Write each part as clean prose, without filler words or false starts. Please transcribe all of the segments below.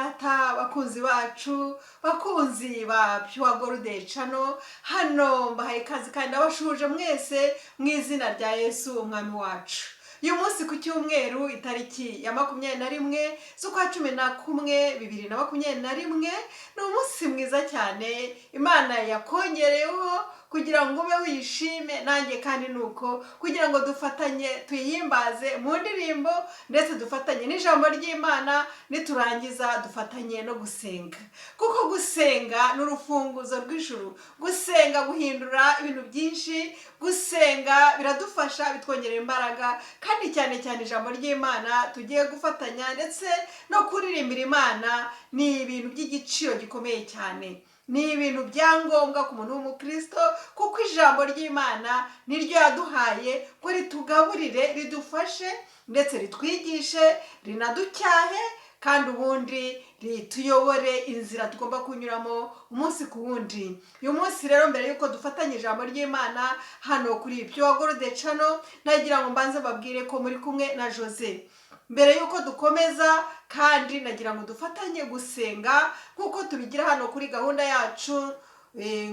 Data, bakunzi bacu, bakunzi ba Pure Gold Channel, hano mbahaye ikaze kandi ndabashuhuje mwese mu izina rya Yesu Umwami wacu. Uyu munsi ku cyumweru, itariki ya 21 z'ukwa 11 2021, ni umunsi mwiza cyane Imana yakongereyeho kugira ngo ube wishime nanjye, kandi nuko kugira ngo dufatanye tuyihimbaze mu ndirimbo, ndetse dufatanye n'ijambo ry'Imana, niturangiza dufatanye no gusenga, kuko gusenga ni urufunguzo rw'ijuru. Gusenga guhindura ibintu byinshi, gusenga biradufasha, bitwongerera imbaraga, kandi cyane cyane ijambo ry'Imana tugiye gufatanya ndetse no kuririmbira Imana ni ibintu by'igiciro gikomeye cyane, ni ibintu bya ngombwa ku muntu w'umukristo, kuko ijambo ry'Imana niryo yaduhaye ngo ritugaburire, ridufashe, ndetse ritwigishe, rinaducyahe, kandi ubundi rituyobore inzira tugomba kunyuramo umunsi ku wundi. Uyu munsi rero, mbere y'uko dufatanya ijambo ry'Imana hano kuri Pure Gold Channel, nagira ngo mbanze mbabwire ko muri kumwe na Jose. Mbere y'uko dukomeza kandi, nagira ngo dufatanye gusenga nk'uko tubigira hano kuri gahunda yacu,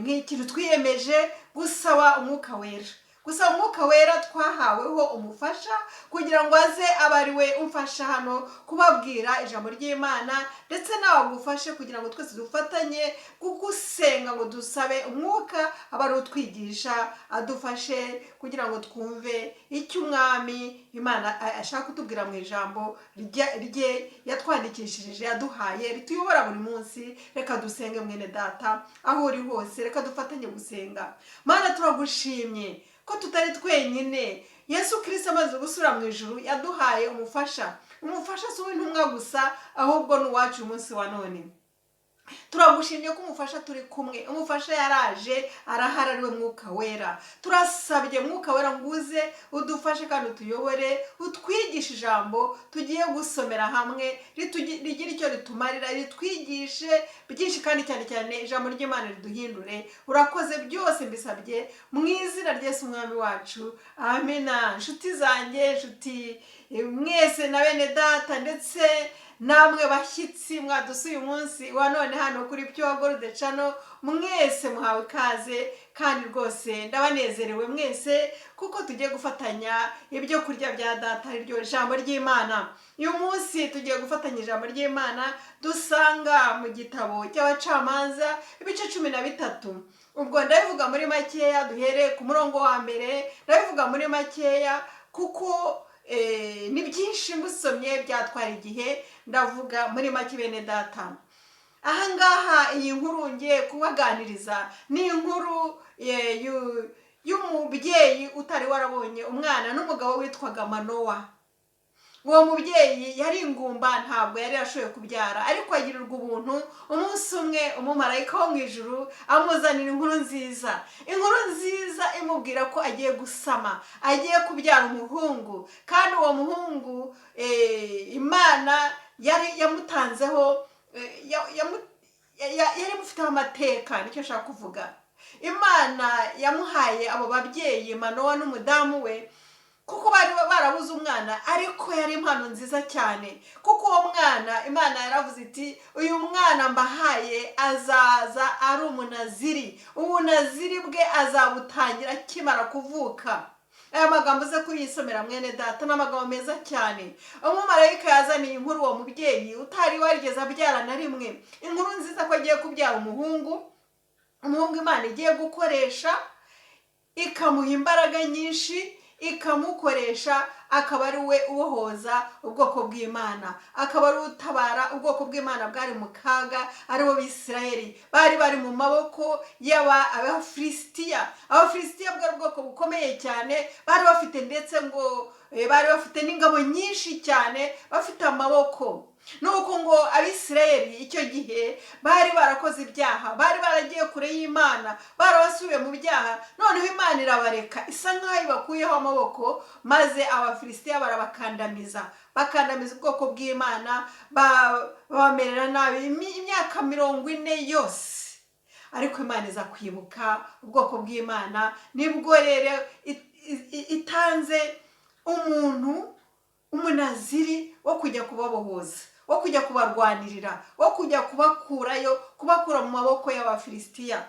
nk'ikintu twiyemeje gusaba Umwuka Wera, gusaba Umwuka Wera twahaweho umufasha, kugira ngo aze abe ari we umfasha hano kubabwira ijambo ry'Imana, ndetse nawe agufashe, kugira ngo twese dufatanye gusenga ngo dusabe Umwuka abe ari utwigisha, adufashe kugira ngo twumve icyo Umwami Imana ashaka kutubwira mu ijambo rye yatwandikishirije, yaduhaye, rituyobora buri munsi. Reka dusenge. Mwene Data, aho uri hose, reka dufatanye gusenga. Mana, turagushimye ko tutari twenyine. Yesu Kirisito amaze gusubira mu ijuru yaduhaye umufasha. Umufasha si uw'intumwa gusa, ahubwo ni uwacu umunsi wa none. Turagushimye ko umufasha turi kumwe. Umufasha yaraje, arahari, ariwe Mwuka Wera. Turasabye Mwuka Wera ngo uze udufashe kandi utuyobore, utwigishe ijambo tugiye gusomera hamwe, rigire icyo ritumarira, ritwigishe byinshi, kandi cyane cyane ijambo ry'Imana riduhindure. Urakoze. Byose mbisabye mu izina rya Yesu Umwami wacu, amina. Inshuti zanjye, inshuti mwese na bene data, ndetse namwe bashyitsi mwadusuye umunsi wa none hano kuri Pure Gold Channel, mwese muhawe ikaze, kandi rwose ndabanezerewe mwese kuko tugiye gufatanya ibyo kurya bya Data, ariryo jambo ry'Imana. Uyu munsi tugiye gufatanya ijambo ry'Imana dusanga mu gitabo cy'Abacamanza, ibice 13. Ubwo ndabivuga muri makeya, duhere ku murongo wa mbere. Ndabivuga muri makeya kuko ni byinshi, mbusomye byatwara igihe. Ndavuga muri make, bene data. Ahangaha iyi nkuru ngiye kubaganiriza ni inkuru y'umubyeyi utari warabonye umwana n'umugabo witwaga Manowa. Uwo mubyeyi yari ingumba, ntabwo yari yarashoboye kubyara, ariko agirirwa ubuntu umunsi umwe, umumarayika wo mu ijuru amuzanira inkuru nziza, inkuru nziza imubwira ko agiye gusama, agiye kubyara umuhungu. Kandi uwo muhungu Imana yari yamutanzeho, yari imufiteho amateka, nicyo nshaka kuvuga. Imana yamuhaye abo babyeyi, Manowa n'umudamu we, kuko bari barabuze umwana, ariko yari impano nziza cyane, kuko uwo mwana Imana yaravuze iti: "Uyu mwana mbahaye azaza ari umunaziri, ubunaziri bwe azabutangira akimara kuvuka." Aya magambo uze kuyisomera, mwene data, ni amagambo meza cyane. Umumarayika yazaniye inkuru uwo mubyeyi utari warigeze abyara na rimwe, inkuru nziza ko agiye kubyara umuhungu, umuhungu Imana igiye gukoresha, ikamuha imbaraga nyinshi, ikamukoresha akaba ari we ubohoza ubwoko bw'Imana, akaba ari we utabara ubwoko bw'Imana bwari mu kaga, aribo Bisirayeli bari bari mu maboko y'aba Abafilisitiya. Abafilisitiya bwari ubwoko bukomeye cyane, bari bafite ndetse ngo bari bafite n'ingabo nyinshi cyane, bafite amaboko. Nuko ngo Abisirayeli icyo gihe bari barakoze ibyaha, bari baragiye kure y'Imana, barabasubiye mu byaha. Noneho Imana irabareka, isa nk'aho ibakuyeho amaboko, maze Abafilisitiya barabakandamiza, bakandamiza ubwoko bw'Imana, babamerera nabi imyaka 40 yose. Ariko Imana iza kwibuka ubwoko bw'Imana. Nibwo rero itanze umuntu, umunaziri wo kujya kubabohoza. wo kujya kubarwanirira, wo kujya kubakurayo, kubakura mu maboko y'Abafilisitiya.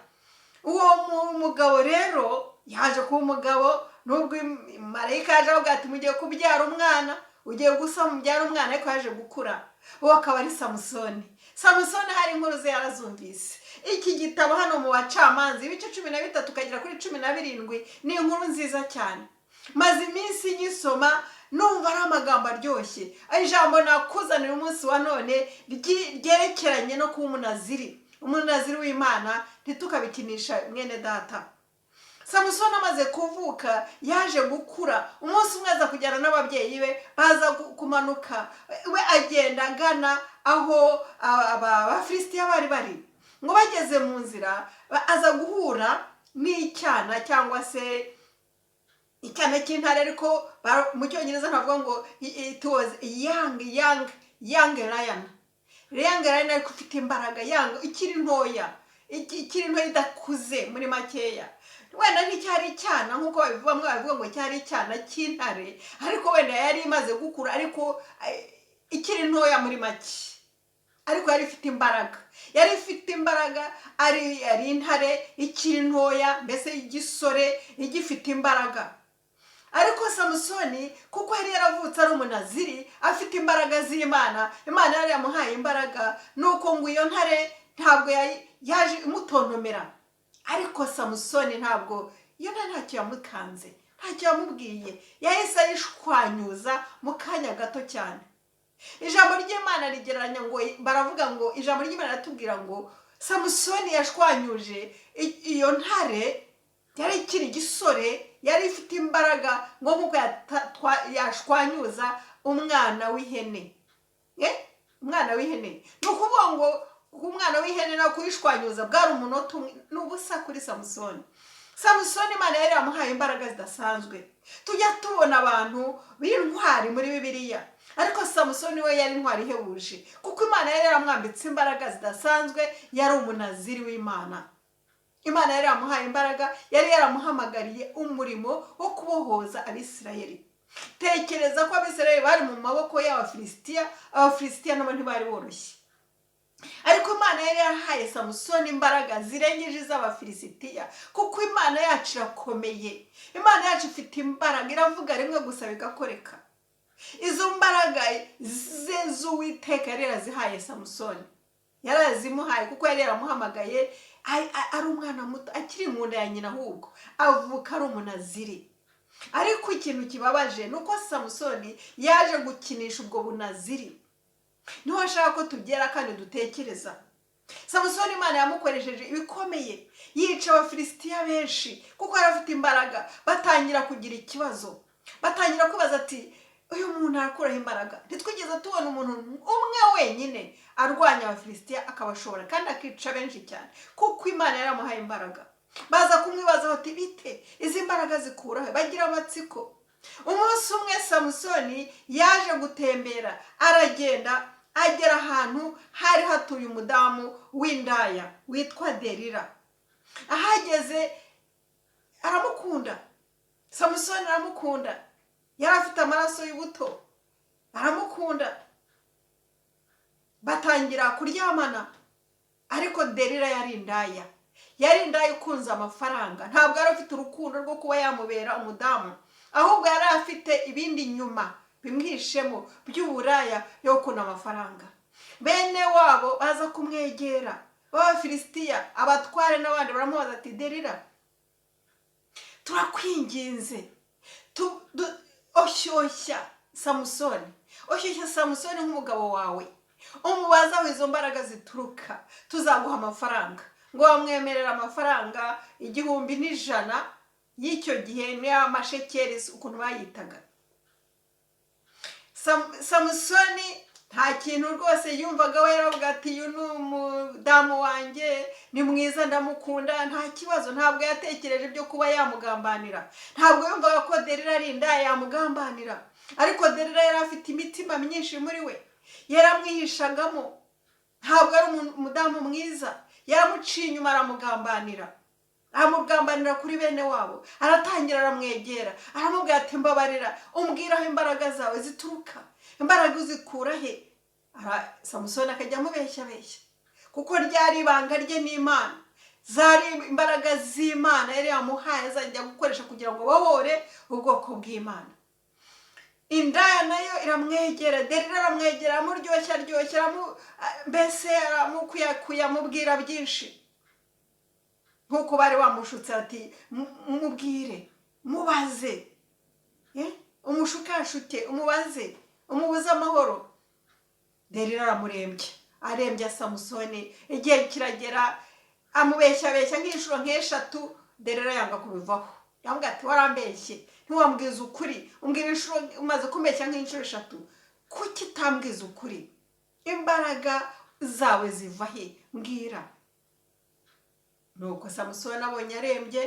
Uwo mugabo rero yaje kuba umugabo, nubwo marayika yaje avuga ati mugiye kubyara umwana, ugiye gusa mubyara umwana, ariko yaje gukura. Uwo akaba ari Samusoni. Samusoni hari inkuru ze yarazumvise. Iki gitabo hano mu Bacamanza, ibice 13 ukagera kuri 17, ni inkuru nziza cyane. Maze iminsi nyisoma, numva ari amagambo aryoshye. Ijambo nakuzanira umunsi wa none ryerekeranye no kuba umunaziri, umunaziri w'Imana. Ntitukabikinisha, mwene data. Samusoni amaze kuvuka yaje gukura. Umunsi umwe aza kujyana n'ababyeyi be, baza kumanuka. We agenda agana aho Abafilisitiya bari bari. Ngo bageze mu nzira, aza guhura n'icyana, cyangwa se icyana cy'intare, ariko mu Cyongereza ntavuga ngo it was young lion, young lion, ariko ufite imbaraga, young, ikiri ntoya, ikiri ntoya, idakuze. Muri makeya, wenda nticyari icyana nk'uko babivuga, bamwe babivuga ngo cyari icyana cy'intare, ariko wenda yari imaze gukura, ariko ikiri ntoya muri make, ariko yari ifite imbaraga, yari ifite imbaraga, ari intare ikiri ntoya, mbese igisore, igifite imbaraga. Ariko Samusoni, kuko yari yaravutse ari umunaziri, afite imbaraga z'Imana, Imana yari yamuhaye imbaraga, nuko ngo iyo ntare ntabwo yaje imutontomera. Ariko Samusoni ntabwo, iyo ntare ntacyo yamukanze, ntacyo yamubwiye, yahise ayishwanyuza mu kanya gato cyane. Ijambo ry'Imana rigereranya ngo, baravuga ngo, ijambo ry'Imana riratubwira ngo Samusoni yashwanyuje iyo ntare yari ikiri igisore, yari ifite imbaraga, ngo nk'uko yashwanyuza umwana w'ihene. Umwana w'ihene, ni ukuvuga ngo umwana w'ihene no kuyishwanyuza bwari umunota umwe, ni ubusa kuri Samusoni. Samusoni, Imana yari yamuhaye imbaraga zidasanzwe. Tujya tubona abantu b'intwari muri Bibiliya, ariko Samusoni we yari intwari ihebuje, kuko Imana yari yaramwambitse imbaraga zidasanzwe. Yari umunaziri w'Imana. Imana yari yaramuhaye imbaraga, yari yaramuhamagariye umurimo wo kubohoza Abisirayeli. Tekereza ko Abisirayeli bari mu maboko y'Abafilisitiya. Abafilisitiya nabo ntibari boroshye, ariko Imana yari yarahaye Samusoni imbaraga zirengeje iz'Abafilisitiya, kuko Imana yacu irakomeye. Imana yacu ifite imbaraga, iravuga rimwe gusa bigakoreka. Izo mbaraga ze z'Uwiteka yari yarazihaye Samusoni, yarazimuhaye kuko yari yaramuhamagaye ari umwana muto, akiri mu nda ya nyina. Ahubwo avuka ari umunaziri. Ariko ikintu kibabaje ni uko Samusoni yaje gukinisha ubwo bunaziri. Niho ashaka ko tugera kandi dutekereza. Samusoni, Imana yamukoresheje ibikomeye, yica Abafilisitiya benshi kuko yari afite imbaraga. Batangira kugira ikibazo, batangira kwibaza ati uyu muntu arakuraho imbaraga? Ntitwigeze tubona umuntu umwe wenyine arwanya Abafilisitiya akabashobora kandi akica benshi cyane, kuko Imana yaramuhaye imbaraga. Baza kumwibaza bati bite, izi mbaraga zikurahe? Bagira amatsiko. Umunsi umwe Samusoni yaje gutembera, aragenda agera ahantu hari hatuye umudamu w'indaya witwa Derira. Ahageze aramukunda. Samusoni aramukunda, yari afite amaraso y'ubuto, aramukunda, batangira kuryamana. Ariko Derira yari indaya, yari indaya ikunze amafaranga. Ntabwo yari afite urukundo rwo kuba yamubera umudamu, ahubwo yari afite ibindi nyuma bimwishemo by'uburaya yo gukunda amafaranga. Bene wabo baza kumwegera b'Abafilisitiya, abatware n'abandi, baramubaza ati Derira, turakwinginze, oshyushya Samusoni, oshyushya Samusoni nk'umugabo wawe, umubaza aho izo mbaraga zituruka, tuzaguha amafaranga. Ngo bamwemerera amafaranga 1100 y'icyo gihe, niyo mashekeri ukuntu bayitaga. Samusoni nta kintu rwose yumvaga we, yaravuga ati uyu ni umudamu wanjye, ni mwiza, ndamukunda, nta kibazo. Ntabwo yatekereje byo kuba yamugambanira, ntabwo yumvaga ko Derira ari indaya yamugambanira. Ariko Derira yari afite imitima myinshi muri we, yaramwihishagamo. Ntabwo ari umudamu mwiza, yaramuciye inyuma, aramugambanira, amugambanira kuri bene wabo. Aratangira aramwegera, aramubwira ati mbabarira umbwire aho imbaraga zawe zituruka, imbaraga uzikura he? Samusoni akajya amubeshyabeshya, kuko ryari ibanga rye n'Imana, zari imbaraga z'Imana yari yamuhaye azajya gukoresha kugira ngo bohore ubwoko bw'Imana. Indaya nayo iramwegera, Derira aramwegera, aramuryoshya aryoshya, mbese aramukuyakuya, amubwira byinshi nk'uko bari bamushutse, ati: "Mubwire, mubaze, umushukashuke, umubaze, umubuze amahoro." Derira aramurembye, arembye Samusoni. Igihe kiragera amubeshyabeshya nk'inshuro nk'eshatu, Derira yanga kubivaho. Yamubwira ati: "Warambeshye, ntiwambwiza ukuri, umbwira inshuro, umaze kumbeshya nk'inshuro eshatu, kuki utambwiza ukuri? Imbaraga zawe ziva he? Mbwira." Nuko Samusoni abonye arembye,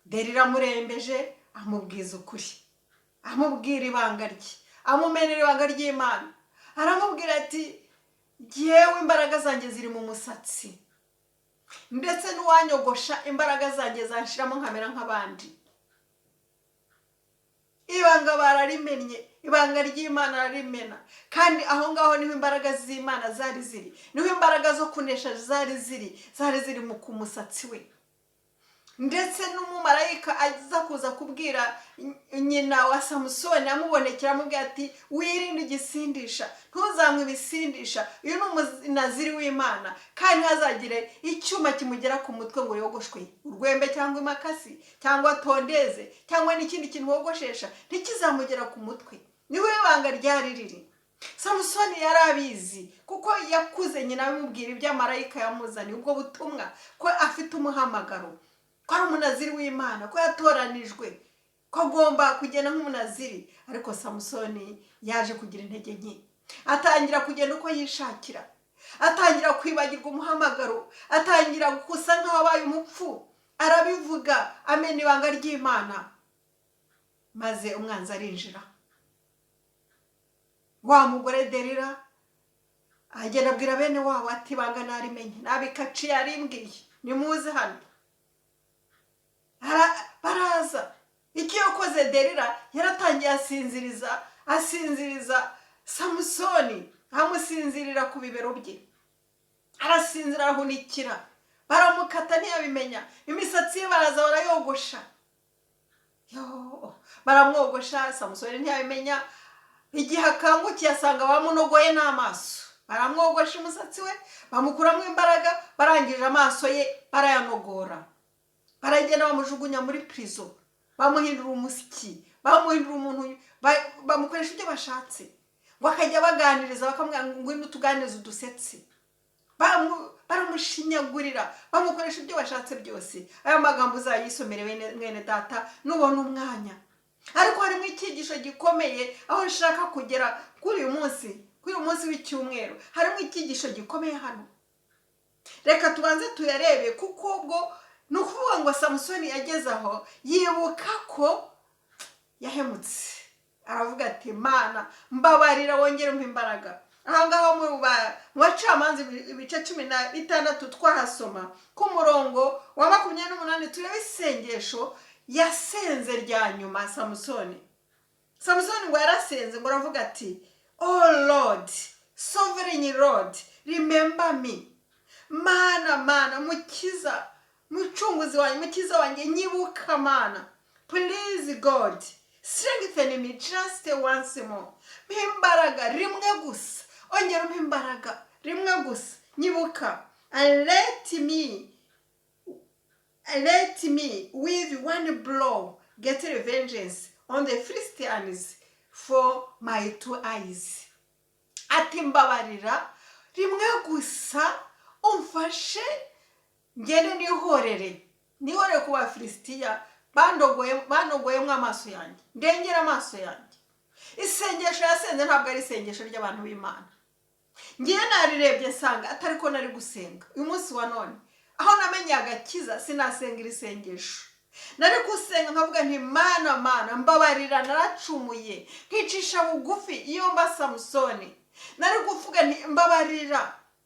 Derira amurembeje, amubwiza ukuri, amubwira ibanga rye, amumenera ibanga ry'Imana. Aramubwira ati: "Jyewe imbaraga zanjye ziri mu musatsi, ndetse n'uwanyogosha imbaraga zanjye zanshiramo nkamera nk'abandi." Ibanga bararimennye, ibanga ry'Imana ararimena. Kandi aho ngaho niho imbaraga z'Imana zari ziri, niho imbaraga zo kunesha zari ziri, zari ziri mu ku musatsi we. Ndetse n'umumarayika aza kuza kubwira nyina wa Samusoni, amubonekera, amubwira ati: "Wirinde igisindisha, ntuzanywe ibisindisha, uyu ni umunaziri w'Imana, kandi ntazagire icyuma kimugera ku mutwe ngo yogoshwe, urwembe cyangwa imakasi cyangwa tondeuse cyangwa n'ikindi kintu wogoshesha, ntikizamugera ku mutwe." Niho ibanga ryari riri. Samusoni yari abizi kuko yakuze nyina abimubwira ibyo marayika yamuzaniye, ubwo butumwa ko afite umuhamagaro, ko ari umunaziri w'Imana, ko yatoranijwe, ko agomba kugenda nk'umunaziri. Ariko Samusoni yaje kugira intege nke, atangira kugenda uko yishakira, atangira kwibagirwa umuhamagaro, atangira gusa nk'aho abaye umupfu. Arabivuga, amena ibanga ry'Imana, maze umwanzi arinjira. Wa mugore Derira agenda abwira bene wabo ati: "Ibanga narimenye, nabikaciye, yarimbwiye, nimuze hano." Baraza. Icyo yakoze Derira, yaratangiye asinziriza Samusoni, amusinzirira ku bibero bye, arasinzira, arahunikira, baramukata ntiyabimenya. Imisatsi ye baraza barayogosha. Yo, baramwogosha, Samusoni ntiyabimenya. Igihe akangukiye asanga bamunogoye n'amaso, baramwogosha umusatsi we, bamukuramo imbaraga, barangije amaso ye barayanogora, baragenda bamujugunya muri prison, bamuhindura umusyi, bamuhindura umuntu, bamukoresha ibyo bashatse, ngo akajya baganiriza, bakamubwira ngo: "Ngwino utuganirize, udusetse." Baramushinyagurira, bamukoresha ibyo bashatse byose. Aya magambo uzayisomere, mwene data, nubona umwanya. Ariko harimo icyigisho gikomeye aho nshaka kugera kuri uyu munsi w'icyumweru. Harimo icyigisho gikomeye hano, reka tubanze tuyarebe. Kuko ubwo ni ukuvuga ngo Samusoni yageze aho yibuka ko yahemutse, aravuga ati: "Mana, mbabarira, wongere umpe imbaraga." Aha ngaho mu Bacamanza ibice 16 twahasoma ku murongo wa 28, turebe isengesho yasenze rya nyuma Samusoni. Samusoni ngo yarasenze, ngo aravuga ati: "Oh Lord, sovereign Lord, remember me." Mana, Mana, Mukiza, Mucunguzi wanjye, Mukiza wanjye, nyibuka Mana. "Please God, strengthen me just once more." Mpa imbaraga rimwe gusa, ongera umpa imbaraga rimwe gusa, nyibuka. "And let me with one blow get vengeance on the Philistines for my two eyes." Ati: "Mbabarira rimwe gusa, umfashe ngende nihorere, nihorere ku Bafilisitiya banogoyemo amaso yanjye, ndengere amaso yanjye." Isengesho yasenze ntabwo ari isengesho ry'abantu b'Imana. Ngiye narirebye nsanga atari ko nari gusenga uyu munsi wa none. Aho namenye agakiza, sinasenga iri sengesho. Nari gusenga nkavuga nti: "Mana, Mana, mbabarira, naracumuye," nkicisha bugufi. Iyo mba Samusoni, nari kuvuga nti: "Mbabarira,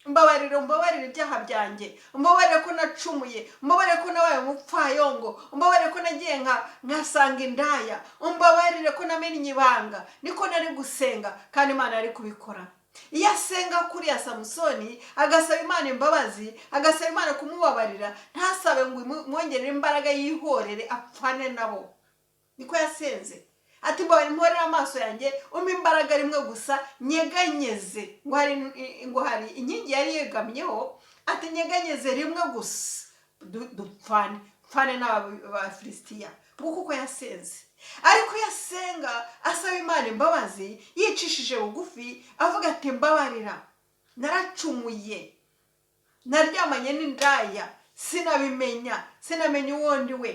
mbabarira, mbabarira ibyaha byanjye, mbabarire ko nacumuye, mbabarire ko nabaye umupfayongo, mbabarire ko nagiye nkasanga indaya, mbabarire ko namennye ibanga." Niko nari gusenga kandi Imana yari kubikora. Iyo asenga kuriya Samusoni, agasaba Imana imbabazi, agasaba Imana kumubabarira, ntasabe ngo imwongerere imbaraga yihorere apfane nabo. Niko yasenze ati: "Mbabarira, mporere amaso yanjye, umpe imbaraga rimwe gusa nyeganyeze." Ngo hari inkingi yari yegamyeho, ati: "Nyeganyeze rimwe gusa dupfane, pfane n'Abafilisitiya." Nguko uko yasenze. Ariko iyo asenga asaba Imana imbabazi, yicishije bugufi, avuga ati: "Mbabarira, naracumuye, naryamanye n'indaya sinabimenya, sinamenya uwo ndi we,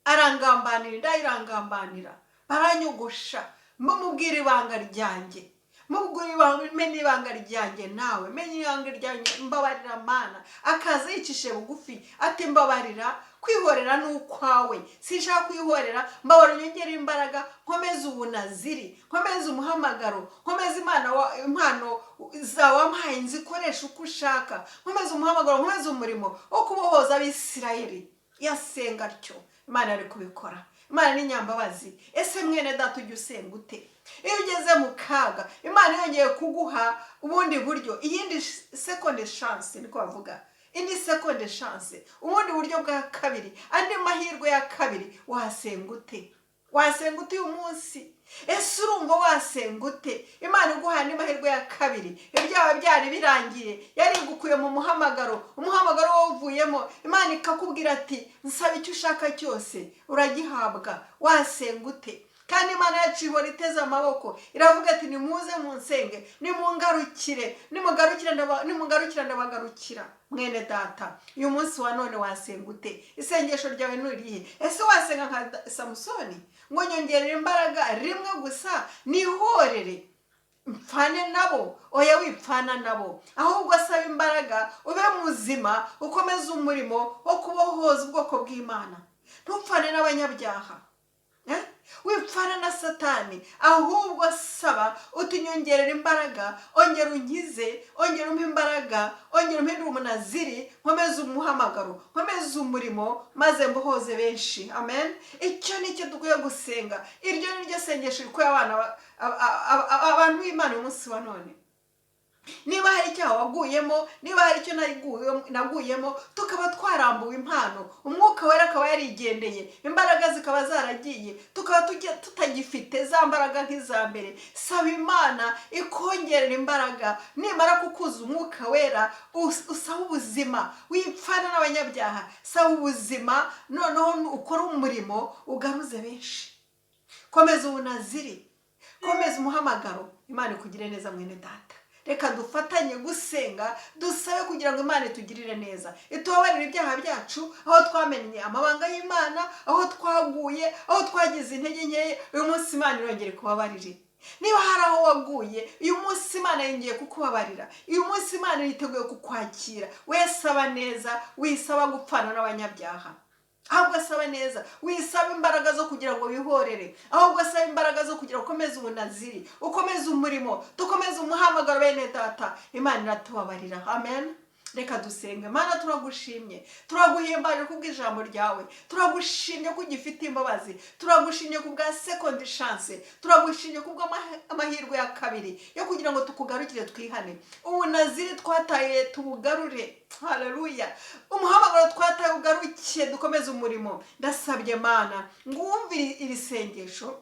arangambanira, indaya irangambanira, baranyogosha, mumubwira ibanga ryanjye, mubwira ibanga, menya ibanga ryanjye nawe, menya ibanga ryanjye, mbabarira Mana." Akaza yicishije bugufi ati: "Mbabarira, kwihorera ni ukwawe, sinshaka kwihorera, mbabarira unyongere imbaraga, nkomeze ubunaziri, nkomeze umuhamagaro, nkomeze impano zawe wampaye nzikoresha uko ushaka, nkomeze umuhamagaro, nkomeze umurimo wo kubohoza Abisirayeli." Yasenga atyo, Imana yari kubikora. Imana ni nyambabazi. Ese mwene data, ujya usenga ute iyo ugeze mu kaga, Imana yongeye kuguha ubundi buryo, iyindi second chance, niko bavuga, indi second chance, ubundi buryo bwa kabiri, andi mahirwe ya kabiri, wasenga ute? Wasenga ute uyu munsi? Ese urumva wasenga ute Imana iguhaye andi mahirwe ya kabiri? Ibyaha byari birangiye, yari igukuye mu muhamagaro, umuhamagaro wawuvuyemo, Imana ikakubwira ati: "Nsaba icyo ushaka cyose uragihabwa." Wasenga ute? Kandi Imana yacu ihora iteze amaboko, iravuga ati: "Nimuze munsenge, nimungarukire, nimugarukire, nimungarukira ndabagarukira." Mwene data, uyu munsi wa none wasenga ute? Isengesho ryawe ni irihe? Ese wasenga nka Samusoni ngo: "Nyongerere imbaraga rimwe gusa nihorere mpfane nabo"? Oya, wipfana nabo, ahubwo asaba imbaraga ube muzima, ukomeze umurimo wo kubohoza ubwoko bw'Imana. Ntupfane n'abanyabyaha, eh? Wipfana na Satani, ahubwo saba uti: "Nyongerera imbaraga, ongera unkize, ongera umpe imbaraga, ongera umpindure umunaziri, nkomeze umuhamagaro, nkomeze umurimo, maze mbohoze benshi." Amen. Icyo ni cyo dukwiye gusenga. Iryo ni ryo sengesho rikwiye abana abantu b'Imana uyu munsi wa none. Niba hari icyaha waguyemo, niba hari icyo naguyemo, tukaba twarambuwe impano, Umwuka Wera akaba yarigendeye, imbaraga zikaba zaragiye, tukaba tutagifite za mbaraga nk'iza mbere, saba Imana ikongerera imbaraga. Nimara kukuza Umwuka Wera, usaba ubuzima. Wipfana n'abanyabyaha, saba ubuzima, noneho ukore umurimo ugaruze benshi. Komeza ubunaziri, komeza umuhamagaro. Imana ikugire neza, mwene data. Reka dufatanye gusenga, dusabe kugira ngo Imana itugirire neza, itubabarire ibyaha byacu, aho twamenye amabanga y'Imana, aho twaguye, aho twagize intege nkeya. Uyu munsi Imana irongera ikubabarire. Niba hari aho waguye, uyu munsi Imana yongeye kukubabarira. Uyu munsi Imana yiteguye kukwakira. Wesaba neza, wisaba gupfana n'abanyabyaha, ahubwo asaba neza. Wisaba imbaraga zo kugira ngo wihorere, ahubwo asaba imbaraga zo kugira ngo ukomeze ubunaziri, ukomeze umurimo, dukomeze umuhamagaro. Bene data, Imana iratubabarira. Amen. Reka dusenge. Mana, turagushimye, turaguhimbaje kubw'ijambo ryawe. Turagushimye ko ugifite imbabazi, turagushimye ku bwa second chance, turagushimye ku bw'amahirwe ya kabiri yo kugira ngo tukugarukire, twihane. Ubunaziri twataye tubugarure. Haleluya. Umuhamagaro twataye ugaruke, dukomeze umurimo. Ndasabye Mana ngo wumve iri sengesho,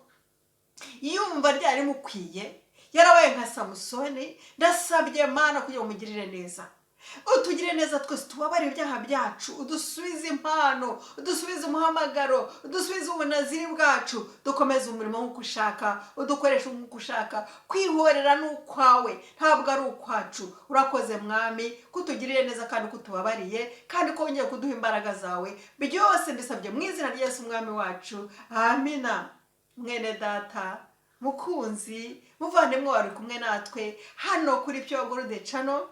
yumva ryari rimukwiye, yarabaye nka Samusoni. Ndasabye Mana kugira ngo umugirire neza, utugire neza twese, tubabare ibyaha byacu, udusubize impano, udusubize umuhamagaro, udusubize ubunaziri bwacu, dukomeze umurimo nk'uko ushaka, udukoreshe nk'uko ushaka. Kwihorera ni ukwawe, ntabwo ari ukwacu. Urakoze Mwami kutugirire neza kandi kutubabariye, kandi ko wongeye kuduha imbaraga zawe. Byose mbisabye mu izina rya Yesu Umwami wacu, amina. Mwene data mukunzi, muvandimwe wari kumwe natwe hano kuri Pure Gold Channel,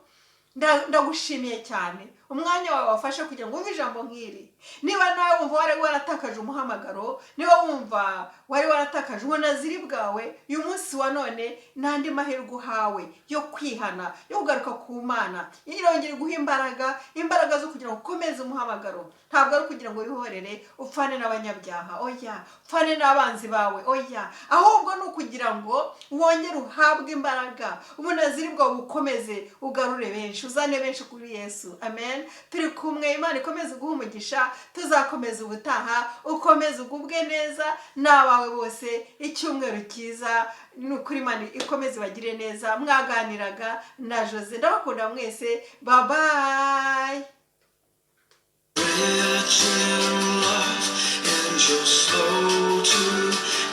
ndagushimiye cyane umwanya wawe wafashe kugira ngo wumve ijambo nk'iri. Niba nawe wumva wasenga nk'uyu Samusoni, wumva wari waratakaje umuhamagaro, niba wumva wari waratakaje ubunaziri bwawe, uyu munsi wa none n'andi mahirwe uhawe yo kwihana, yo kugaruka ku Mana. Irongera iguha imbaraga, imbaraga zo kugira ngo ukomeze umuhamagaro. Ntabwo ari ukugira ngo wihorere upfane n'abanyabyaha, oya, upfane n'abanzi bawe, oya, ahubwo ni ukugira ngo wongere uhabwe imbaraga, ubunaziri bwawe bukomeze, ugarure benshi, uzane benshi kuri Yesu. Amen. Turi kumwe. Imana ikomeze guha umugisha. Tuzakomeza ubutaha. Ukomeze ugubwe neza n'abawe bose. Icyumweru cyiza. Ni ukuri, Imana ikomeze ibagire neza. Mwaganiraga na Jose. Ndabakunda mwese. Bye bye. Rich in love and you're slow to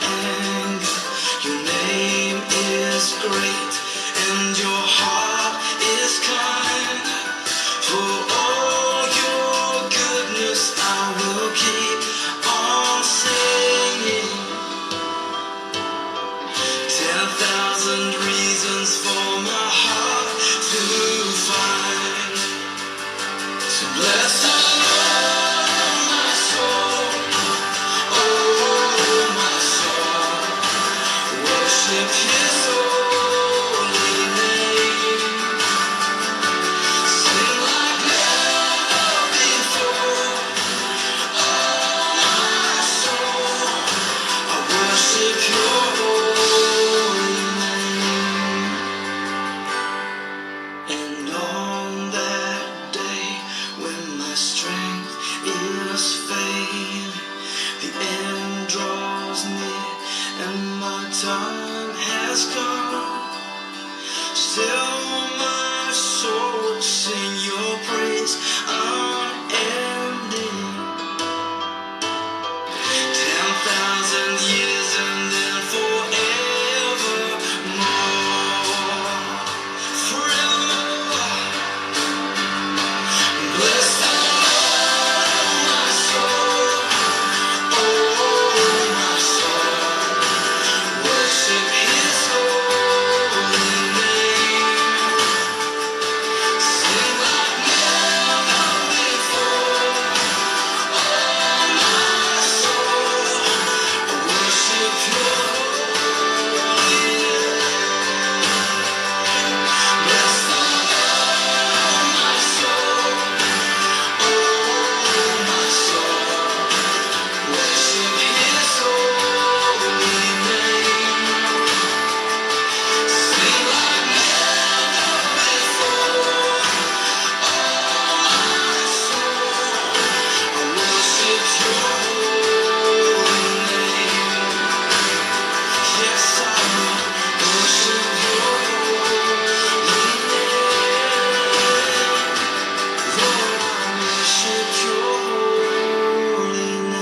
anger. Your name is great and your heart is kind. For all your goodness, I will keep on singing. 10,000 reasons for my heart to find. So bless the Lord, my soul, oh my soul. Worship His holy name. Sing like never before, oh my soul. I worship Your holy name. And on that day when my strength is failing, the end draws near and my time has come. Still